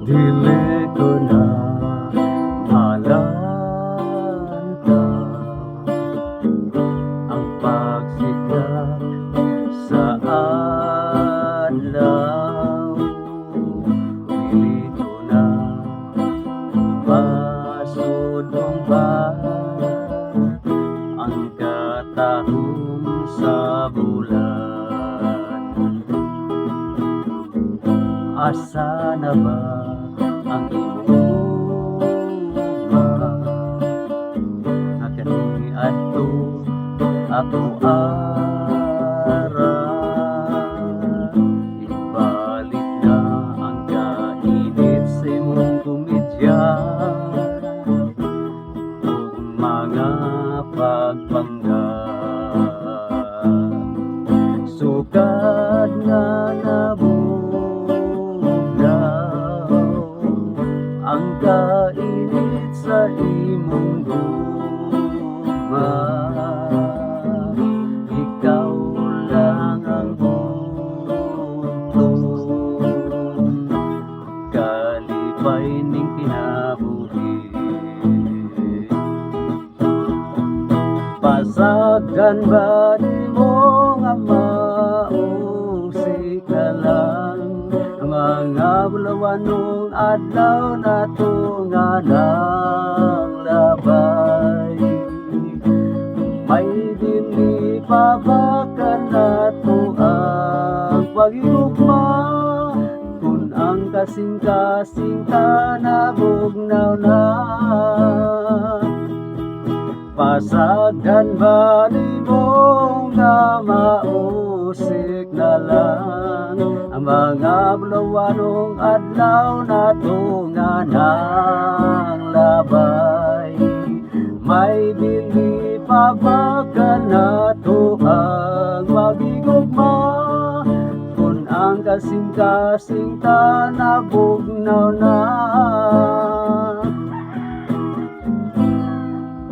Dili ko na malantaw ang pagsikat sa adlaw. Dili ko na masudumban ang katahom sa bulan. Asa na ba ang imong gugma nga kaniadto ako ara? Ibalik na ang kainit sa imong komedya ug mga pagpangga. Sukad nga nabugnaw ang kainit sa imong gugma, ikaw lang ang bugtong kalipay ning kinabuhi. Pasagdan ba nimo nga mausik na lang ang mga bulawanong adlaw nato nga nang labay? May dili pa ba kanato ang pagigugma kung ang kasing-kasing ta nabugnaw na? Pasagdan ba nimo nga mausik na lang ang mga bulawanong adlaw nato nga nang labay? May bili pa ba kanato ang pagigugma kung ang kasing-kasing ta nabugnaw na?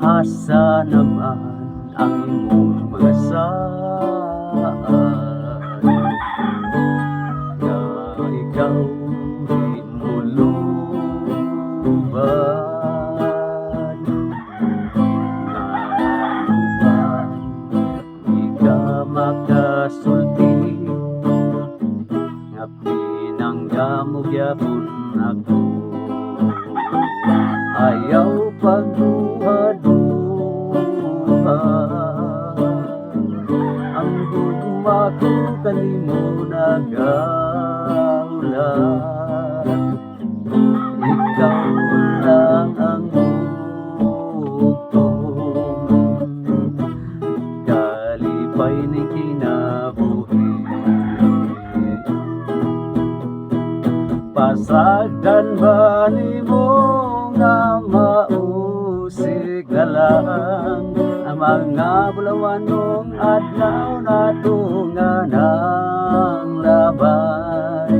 Asa naman ang imong mga saad nga ikaw di mo lubad? Ngano ba di ka makasulti nga pinangga mo gyapon ako? Ayaw pagduha-duha, ang gugma ko kanimo nagahulat. Ikaw lang ang bugtong kalipay ning kinabuhi. Pasagdan ba nimo nga mausik na lang ang mga bulawanong adlaw nato nga nang labay?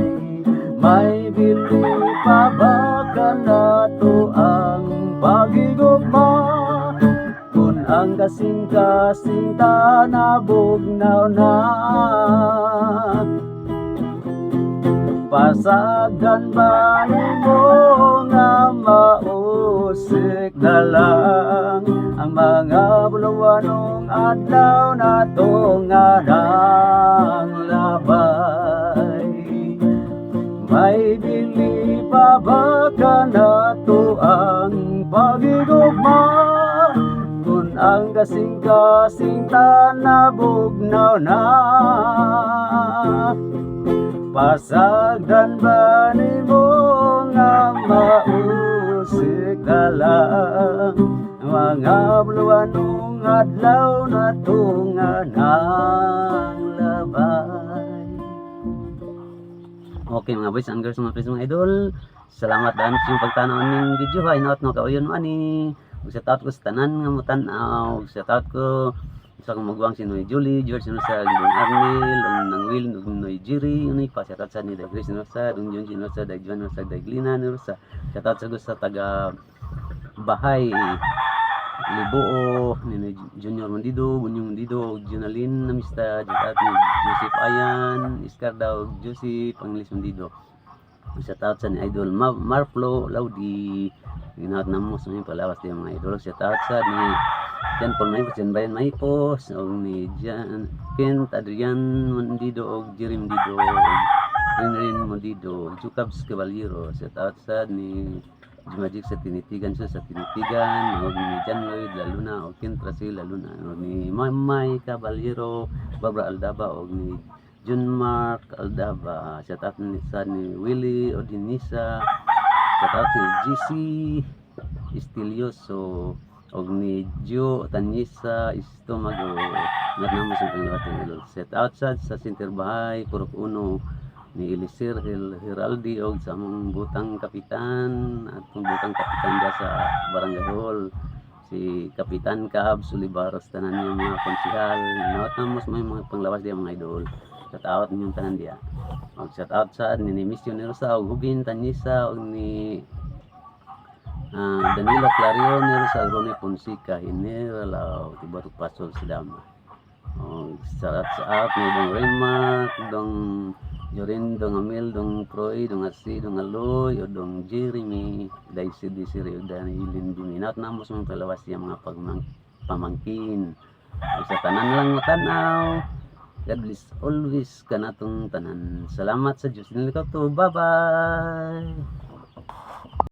May bili pa ba kanato ang pagigugma kung ang kasing-kasing ta nabugnaw na? Pasagdan ba nimo nga mausik na lang ang mga bulawanong adlaw nato nga nang labay? May bili pa ba kanato ang pagigugma kung ang kasing-kasing ta nabugnaw na? Pasagdan ba nimo nga mausik na lang ang mga bulawanong adlaw nato nga nang labay? Okay mga boys and girls, mga friends, mga idol. Salamat daan sa inyong pagtanaw ning video ha. Hinaot no kauyon mo ani. Ug shout out ko sa tanan nga motan-aw. Ug shout out ko sa akong maguwang si Noy Julie, George Nosa, Dung Arnel, ug nang Will, ug Noy Jerry, unay pa shout out sa ni Day Grace Nosa, Dung Jun Nosa, Day Juan Nosa, Day Glina Nosa. Shout out sa gusto sa taga bahay Liboo, ni Junior Mondido, Bunyong Mondido, ug Junalyn Namistad, shout out ni Joseph Ayan, Iscarda ug Joseph Anglis Mondido. Shout out sa ni Idol Marflo Laudi. Ginaot na mo sa mga palawas di mga idol. Shout out sa ni Jan Paul Maipos, Jan Brian Maipos, ug ni Jan Kent Adrian Mondido ug Jerry Mondido ug Rinrin Mondido, Jukabs Caballero. Shout out sa ni Jumagic sa Tinitigan, sa Tinitigan, ug ni John Lloyd Laluna ug Kent Rasil Laluna, ug ni Mamay Caballero, Barbara Aldaba ug ni John Mark Aldaba. Shout out ni sa ni Willie Odinisa. Shout out si GC Estilioso og ni Gio Tanyisa Estomago. Ngat namo sa panglawas ng idol. Shout out sa Center Bahay Purok Uno ni Elisir Hiraldi og sa among butang kapitan, atong butang kapitan diya sa Barangay Hall, si Kapitan Cabs Olivaros, tanan niyang mga konsihal. Naot namo sa mga panglawas diya, mga idol. Shout out ninyong tanan diya. Og shout out sa ni Missionero sa og Hubin Tanyisa og ni Danilo Clarion sa Ronnie Fonseca General Tibatok Pasol sa Dama. Og shout out ni Dong Remark, Dong Jorin, Dong Amil, Dong Troy, Dong Asi, Dong Aloy, o Dong Jeremy, Daisy Desiree, o Danilin Biminat na mo sa mga palawas siya mga pamangkin. Og sa tanan lang matanaw, God bless always kanatong tanan. Salamat sa Diyos. Nilikot to. Bye-bye!